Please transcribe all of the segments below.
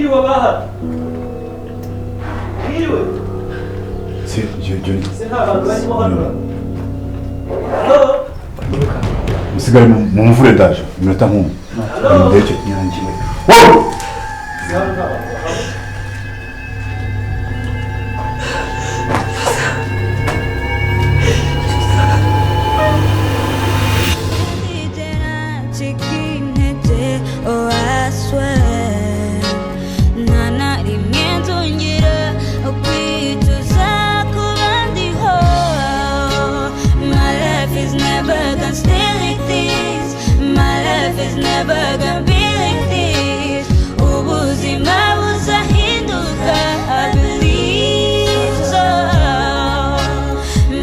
Mwiriwe abaha, mwiriwe. Si ibyo. Se nta bantu barimo hano? Halo? Musigare mu mvura, ndaje iminota nk'umwe. Halo? Ndetse nyangiwe wowe. Se hano nta bantu bahari? Oh, I swear nta na rimwe nzongera kwicuza kuba ndiho. My life is never gonna stay like this. My life is never gonna be like this. Ubuzima buzahinduka, I believe so.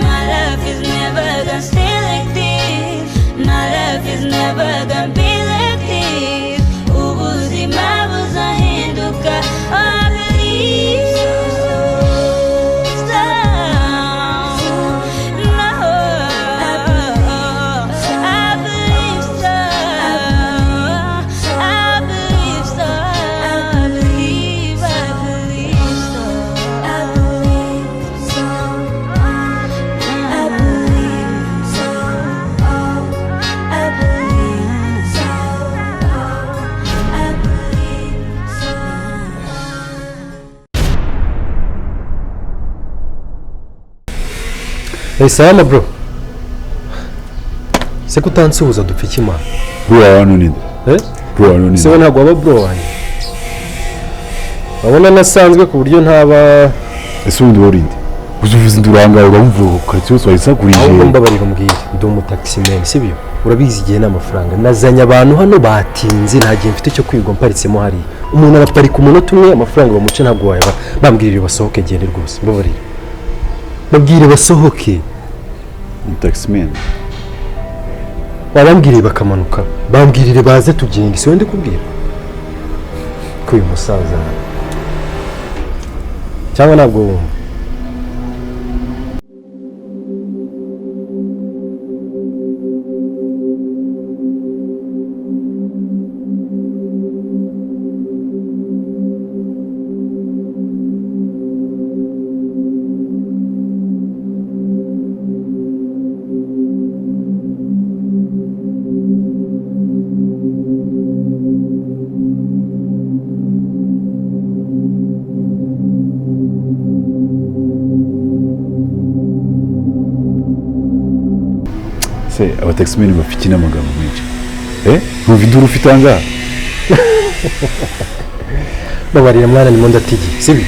My life is never gonna stay like this. My life is never gonna be like this. Ubuzima buzahinduka, I believe so. No, I believe so. I believe so. I believe, I believe so. I believe so. I believe so. I believe so. I believe so. Hey, salama bro. Se ko utansuhuza, dupfa iki man? Bro wawe hano ninde? Eh? Bro wawe hano Se we ninde? ntabwo waba bro wanjye. Urabona nasanzwe ku buryo ntaba Ese ubundi wowe urinde uzi uvuza induru aha ngaha, urumva karitsiye yose wayisakurije. Ahubwo mbabarira umbwire, ndi umutaximan, sibyo? Urabizi igihe n'amafaranga. Nazanye abantu hano batinze, nta gihe mfite cyo kwigwa mparitsemo hariya. Umuntu araparika umunota umwe, amafaranga bamuce ntabwo wayaba. Bambwirire basohoke gende rwose, mbabarire. Babwire basohoke. Umutaximan? Wabambwiriye bakamanuka, bambwirire baze tugende, si wowe ndi kubwira ko uyu musaza cyangwa ntabwo wumva? Se abataximan bafite n'amagambo menshi, eh, ntumva induru ufite aha ngaha? Babarira mwana, ndimo ndatigiye, sibyo?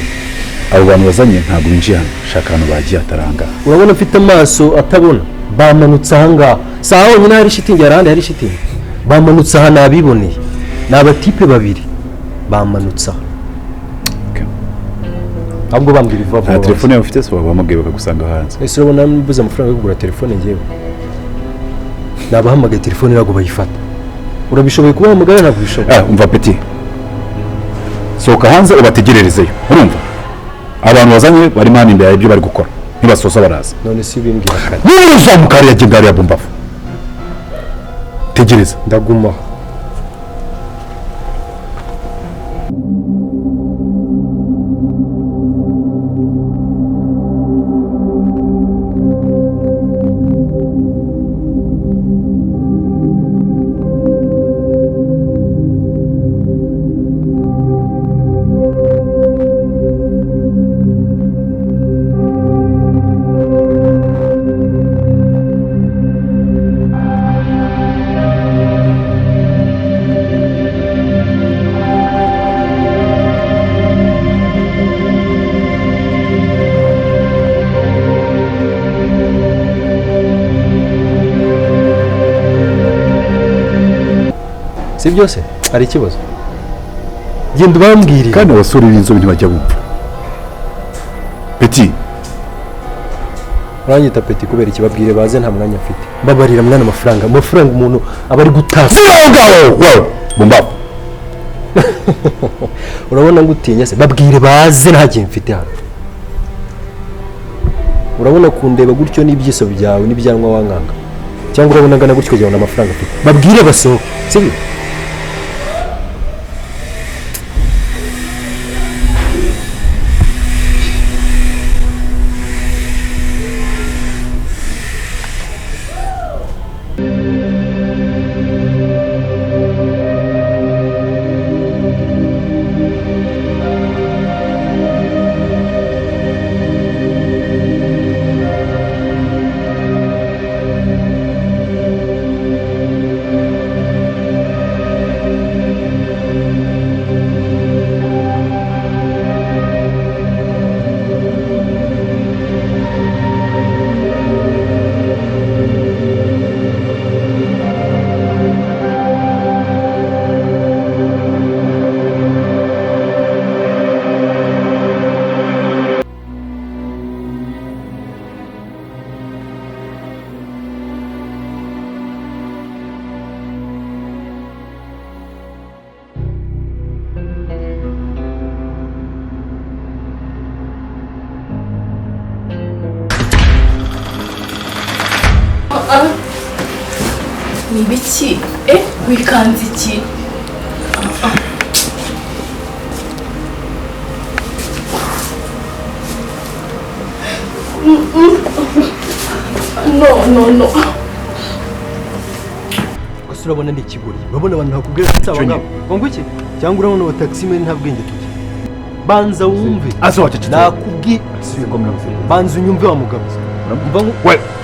Abo bantu bazanye ntabwo binjiye hano, shaka ahantu bagiye hatari aha ngaha. Urabona mfite amaso atabona? Bamanutse ahangaha, si aha honyine hari shitingi, hari ahandi hari shitingi. Bamanutse aha, nabiboneye, ni abatipe babiri bamanutse aha. Okay. Ahubwo bambwira ivuba Nta vuba. telefone yawe ufite se? Wabahamagaye bakagusanga hanze? Ese urabona mbuze amafaranga yo kugura telefone? Ngewe nabahamagaye, telefone ntabwo bayifata. Urabishoboye kubahamagara? Ntabwo ubishoboye. Ah, umva petit, sohoka hanze ubategererezeyo, urumva? Abantu bazanye barimo hano imbere, hari ibyo bari gukora, nibasoza baraza. None si ubimbwira kare? Niba uzamuka hariya, genda hariya bumbavu, tegereza. Ndagumaho. Si byose, hari ikibazo? Genda ubambwirire. Kandi abasore b'inzobe ntibajya bumva, petit. Uranyita petit kubera ikibabwire baze, nta mwanya mfite. Mbabarira mwana, amafaranga, amafaranga umuntu aba ari gutaka. Ziba aho ngaho wowe bumbavu. Urabona ngutinya se? Babwire baze, nta gihe mfite hano. Urabona kundeba gutyo n'ibyiso byawe n'ibyanwa wankanga, cyangwa urabona angana gutyo kugira ngo amafaranga afite? Babwire basohoke, sibyo? Ni ibiki? Wikanze iki? No, no, no. Gusa urabona ni ikigori. Urabona abantu bakubwira ko nsaba ngo iki? Cyangwa urabona aba taximen nta bwenge tugira. Banza wumve. Nakubwiye. Banza unyumve wa mugabo.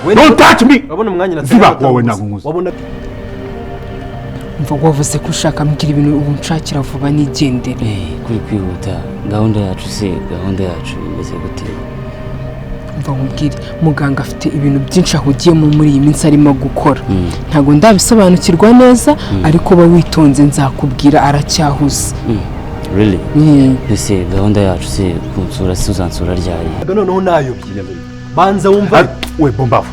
We, don't touch me. Urabona umwanya na ziba wowe ntabwo nkuzi. Wabona mva wavuze ko ushaka mbwira ibintu ubu nshakira vuba nigendere. Kuri kwihuta gahunda yacu se gahunda yacu imeze gute? Mva nkubwire muganga afite ibintu byinshi ahugiyemo muri iyi minsi arimo gukora. Ntabwo ndabisobanukirwa neza ariko ba witonze nzakubwira aracyahuze. Really? Ese gahunda yacu se kunsura se uzansura ryari? Noneho nayobye. Banza wumva we bombafu.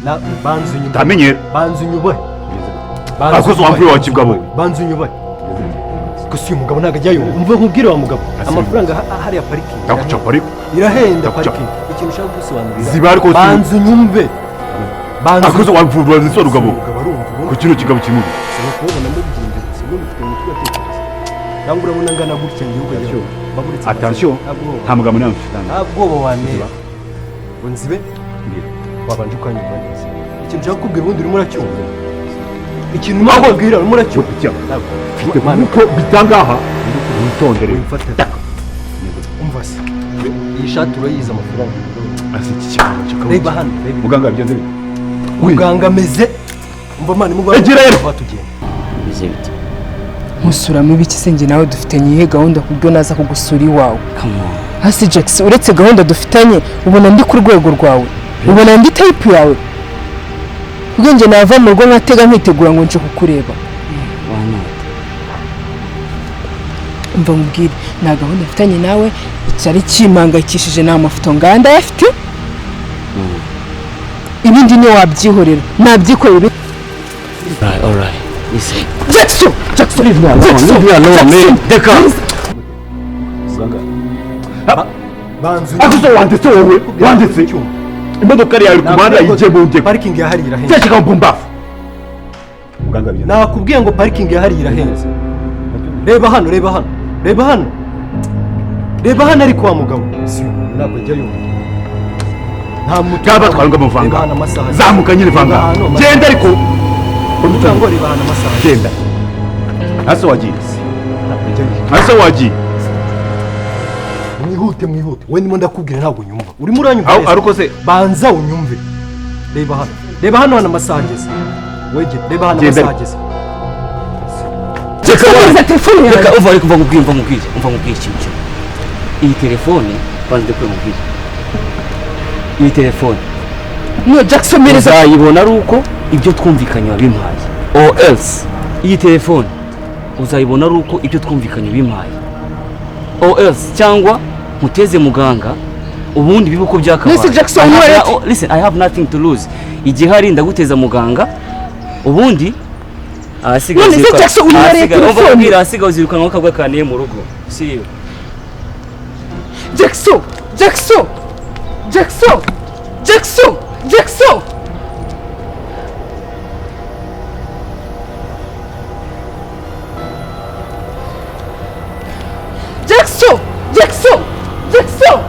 Na banza unyumve. Tamenye. Banza unyubahe. Akoze wamvuye wa kibwabo. Banza unyubahe. Gusa uyu mugabo ntabwo ajyayo. Umva nkubwire wa mugabo. Amafaranga hariya parking. Ndaguca pariko. Irahenda parking. Ikintu ushaka gusobanurira. Ziba ariko banza unyumve. Banza akoze wamvuye wa rugabo. Ku kino kigabo kimubi. Sinakubona mubyimbye gusa mufite umutwe atekereza. Cyangwa urabona ngana gutya ngiye ukajya. Attention. Nta mugabo nawe mfite. Nta bwoba wantera. Ngo nzibe wabanje ukanyumva neza. Ikintu nshaka kukubwira ubundi urimo uracyumva. Ikintu urimo urakubwira urimo uracyumva. Mfite bitangaha witondere. Umva se. Iyi shati urayizi amafaranga. Ase iki kibazo. Reba hano. Muganga bigenze bite? Muganga ameze. Umva mani muganga. Egira rero. Tugenda. Bimeze bite? Nkusuramo ibiki se njye nawe dufitanye iyihe gahunda kubwo naza kugusura iwawe? Come on. Hasi Jackson uretse gahunda dufitanye ubona ndi ku rwego rwawe, ubona ndi type yawe. Ubwenge nava mu rugo nkatega nkitegura ngo nje kukureba. Umva nkubwire nta gahunda mfitanye nawe, icyari kimpangayikishije ni amafoto nganda ayafite. Ibindi ni wabyihorera, nabyikorera. All right. Listen. Jackson, Jackson, leave me alone. Leave me alone, man. Deka. Akuzo wanditse wowe, wanditse. Imodoka yari ku muhanda yigiye mu ndego. Parking yahari irahenze. Cyashika mbumbafu. Muganga bigenze. Nakubwiye ngo parking yahari irahenze. Reba hano, reba hano. Reba hano. Reba hano ariko wa mugabo. Si ntabwo ajya yumva. Nta mutu batwara ngo amavanga. Zamuka nyine vanga. Genda ariko. Ngo reba hano amasaha. Genda. Ase wagiye. Ase wagiye. Mwihute mwihute. We ndimo ndakubwira ntabwo unyumva. Urimo uranyumva. Ariko se banza unyumve. Reba hano. Reba hano hano amasaha ageze. Wege reba hano amasaha ageze. Reka uva ariko mva nkubwire umva nkubwire ikintu kimwe. Iyi telefone banza ndekure nkubwire. Iyi telefone No Jackson mereza uzayibona ari uko ibyo twumvikanye wabimpaye. Or else iyi telefone uzayibona ari uko ibyo twumvikanye bimpaye. Or else cyangwa muteze muganga ubundi bibuko byakabaye. Listen Jackson, listen, I have nothing to lose. Igihari ndaguteza muganga ubundi ahasiga uzirukanwa kabwa kaniye mu rugo. See you. Jackson, Jackson, Jackson, Jackson, Jackson. Jackson, Jackson, Jackson.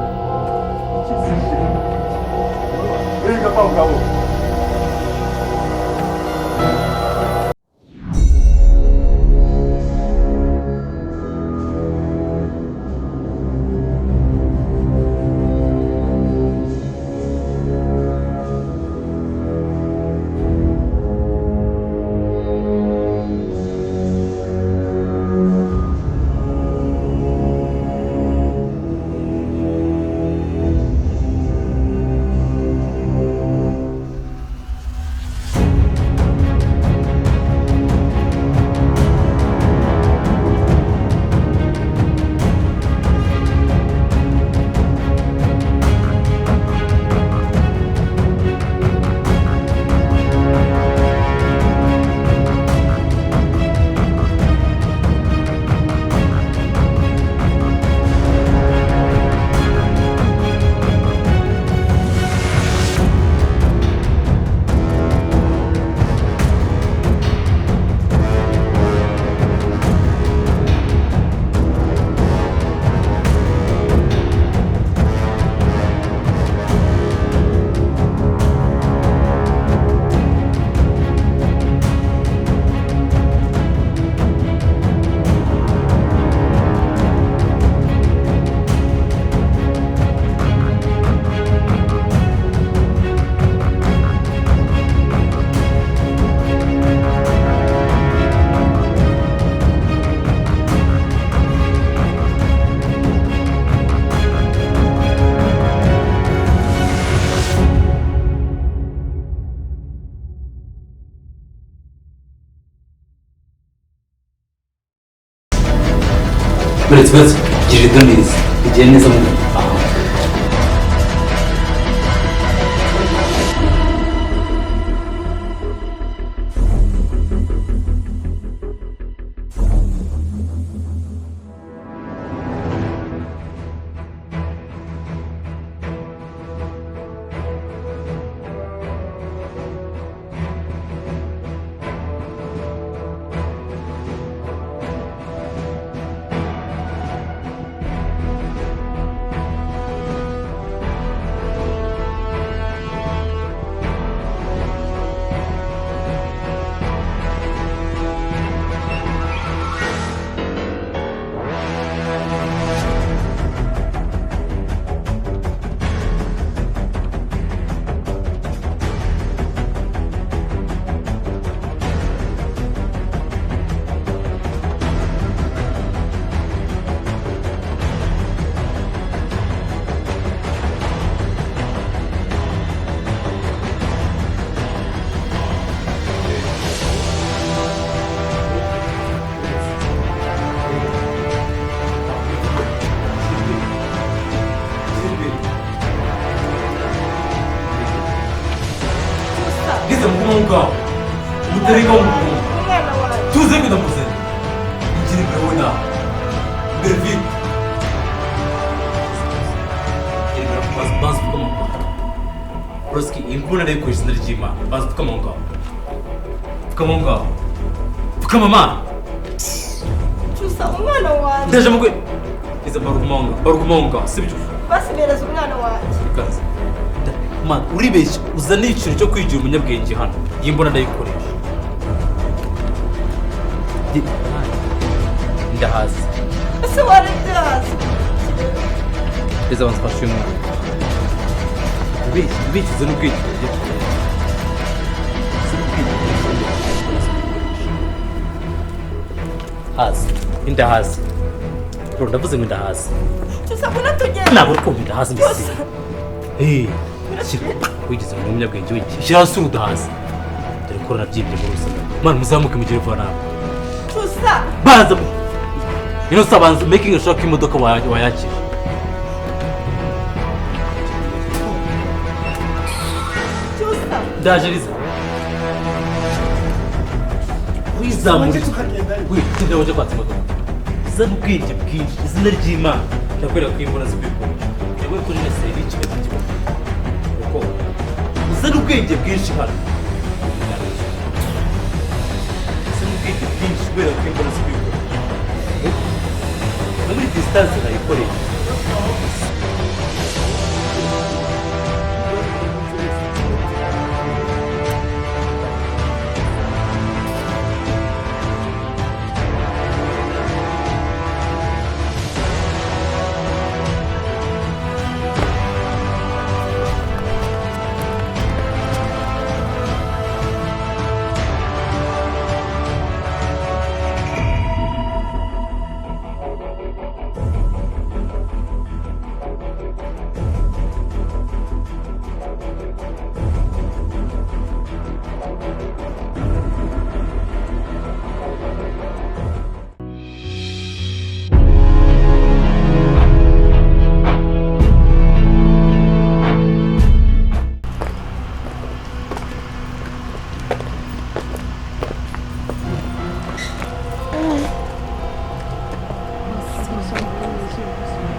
Uretse uretse gira ibyo neza igihe neza mu aha. Ngeze mu kuboko bwawe mutareka mu kuboko tuze kwita muzanye ngira imbere wowe nawe imbere vite imbere banza upfukama mu ngaho Broski iyi mbunda ndayikoresha izina ry'Imana banza upfukama mu ngaho pfukama mu ngaho pfukama mana Cyusa umwana wanjye ndaje mugwe iza barugumonga barugumonga sibyo basibereza umwana wanjye ikaze Man, uribeshya uzane ikintu cyo kwigira umunyabwenge hano iyi mbona ndayikoresha ndahazi ese warabyazi reza banza ufashe uyu mwana ubeshya ubeshya uzane ubwenge uzane ubwenge hazi indahazi bro ndavuze ngo indahazi Cyusa mbona tugenda ntabwo uri kumva indahazi mbese eh wigize ngo umunyabwenge wiki shyira hasi urudahazi dore ko nabyibye muri rusange mwana muzamuke mugere vuba nawe Cyusa banza ino sabanza making sure ko imodoka wayakira Cyusa ndaje riza wizamure witinda uje kwatsa imodoka zana ubwenge bwinshi izina ry'Imana ndakwereka ko imbona zikwikoresha yewe kuri neseri ikibazo kibaho kuko uzana ubwenge bwinshi hano uzana ubwenge bwinshi kubera ko imbona zikwikoresha no muri distance nayikoresha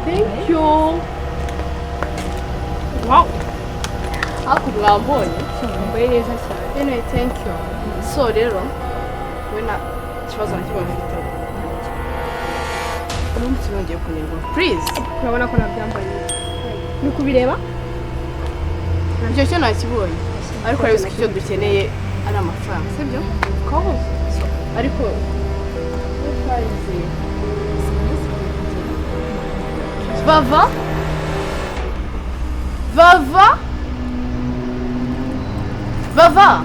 Thank you. Wow. Ariko mwambonye mwambaye neza cyane. Anyway, thank you. So rero we na ikibazo na kimwe mfite. Uno munsi nongeye kunengura. Please. Urabona ko nabyambaye. Ni kubireba? Icyo cyo nakibonye. Ariko rero icyo dukeneye ari amafaranga, sibyo? So, ariko Vava? Vava? Vava?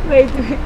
Wait, wait.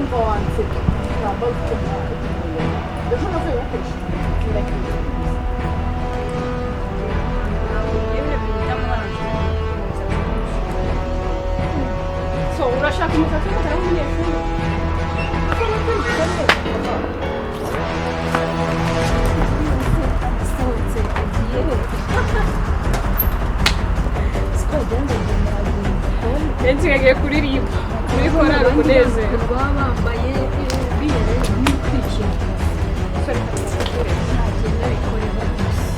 Umva wanseka wambaye ufite umwaka ejo navuye gukoresha. So urashaka umusatsi w'umukara w'umunyeshuri? Benshi bagiye kuririmba muri korali umunezero. Baba bambaye biyerewe n'ikwikinga. Ntagenda bikorera gusa.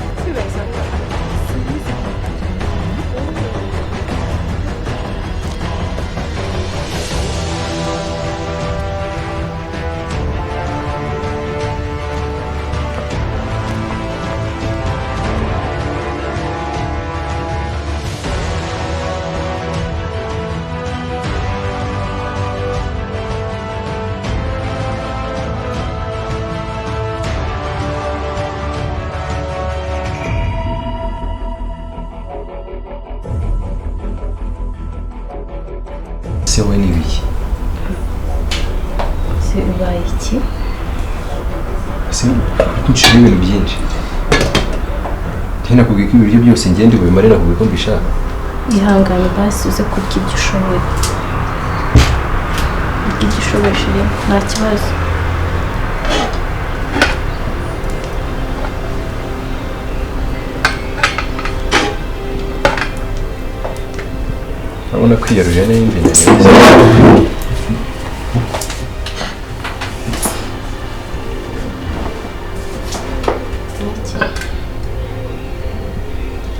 Se wowe ni ibiki? Se ubaye iki? Ese kuncira ibintu byinshi. Ntinakubwiye ko ibiryo byose ngende ubimare, nakubwiye ko mbishaka. Ihangane basi uze kurya ibyo ushoboye. Urya ibyo ushoboye chérie, nta kibazo. Urabona kwiyarurira n'ibindi neza. Iki?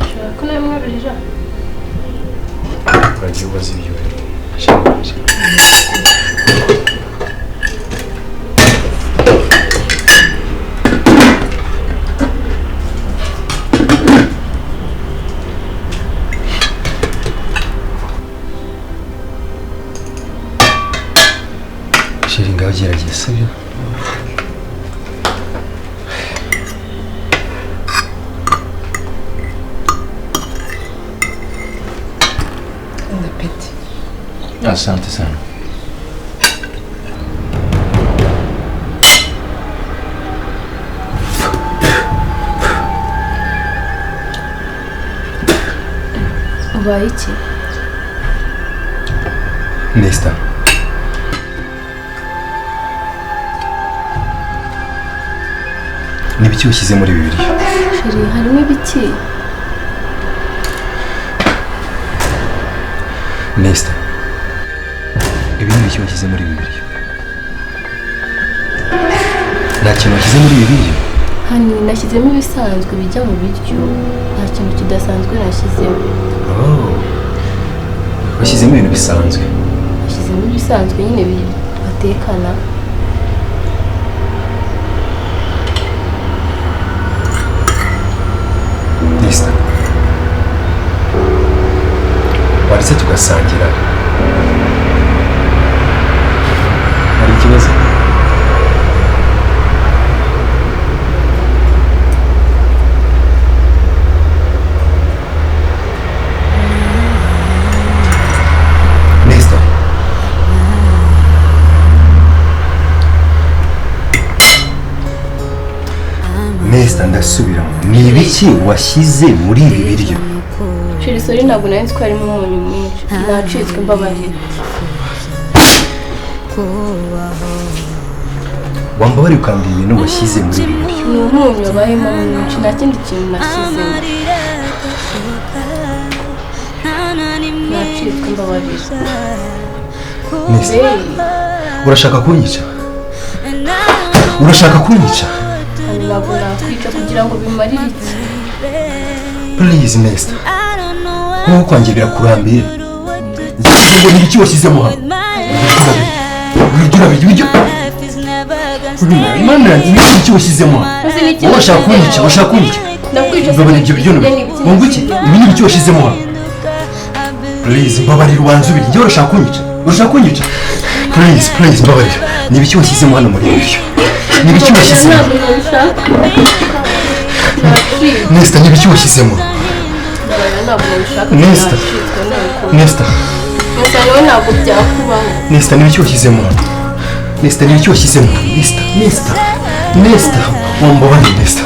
Ushobora ko nawe mwarurira? Uragiye ubaza ibyo rero. Chérie, ngaho gerageza, sibyo? Apeti. Asante sana. Ubaye iki? Nesta. Ni ibiki washyize muri ibi biryo? Chérie, harimo ibiki? Nesta. Ibi ni ibiki washyize muri ibi biryo? Nta kintu washyize muri ibi biryo? Hani nashyizemo ibisanzwe bijya mu biryo. Nta kintu kidasanzwe nashyizemo. Oh. Washyizemo ibintu bisanzwe. Nashyizemo ibisanzwe nyine batekana. Nesta. Waretse tugasangira. Hari ikibazo? Nesta. Nesta, ndasubiramo. Ni ibiki washyize muri ibi biryo? Chérie, sorry ntabwo nari nzi ko harimo umunyu mwinshi. Nacitswe, mbabarira. Wambabariye ukambwira ibintu washyize muri ibi biryo? Ni umunyu wabayemo mwinshi, nta kindi kintu nashyizemo. Nacitswe, mbabarira. Nesta, urashaka kunyica? Urashaka kunyica? Ntabwo nakwica kugira ngo bimarire iki? Please Nesta. Kubaho kwanjye birakurambiye. Ngo ni ibiki washyizemo hano? Ibiryo urabirya, ibiryo. Imana yanjye, ibi ni ibiki washyizemo hano? Ese ni iki? Wowe urashaka kunyica, urashaka kunyica? Ndakwica. Mbabarira ibyo biryo nubirya. Wumva iki? Ibi ni ibiki washyizemo hano? Please mbabarira ubanze ubirye. Njyewe urashaka kunyica? Urashaka kunyica? Please, please mbabarira. Ni ibiki washyizemo hano muri ibi biryo? Ni ibiki washyizemo? Ntabwo nabishaka. Nacitswe. Nesta, ni ibiki washyizemo? Mbabarira ntabwo nabishaka. Nesta. Nacitswe nabikora. Nesta, Gusa nawe ntabwo byakubaho. Nesta, ni ibiki washyizemo hano? Nesita, ni icyo washyizemo. Nesita, Nesita, Nesita, wambabariye Nesita.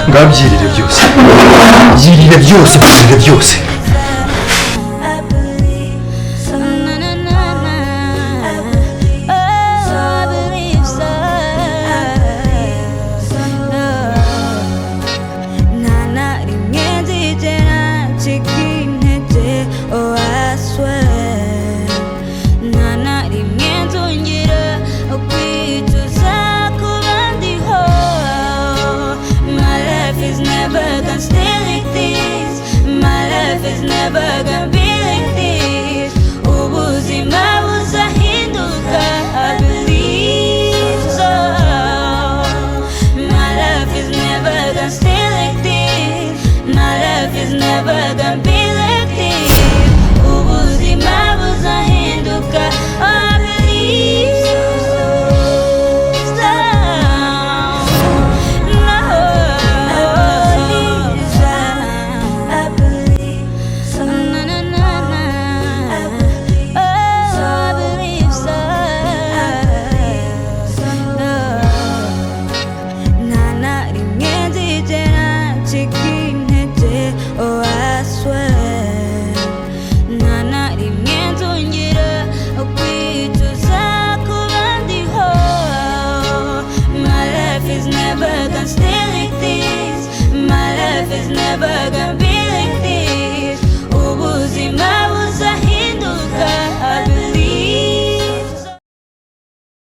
Ngabyirire byose, byirire byose, byirire byose.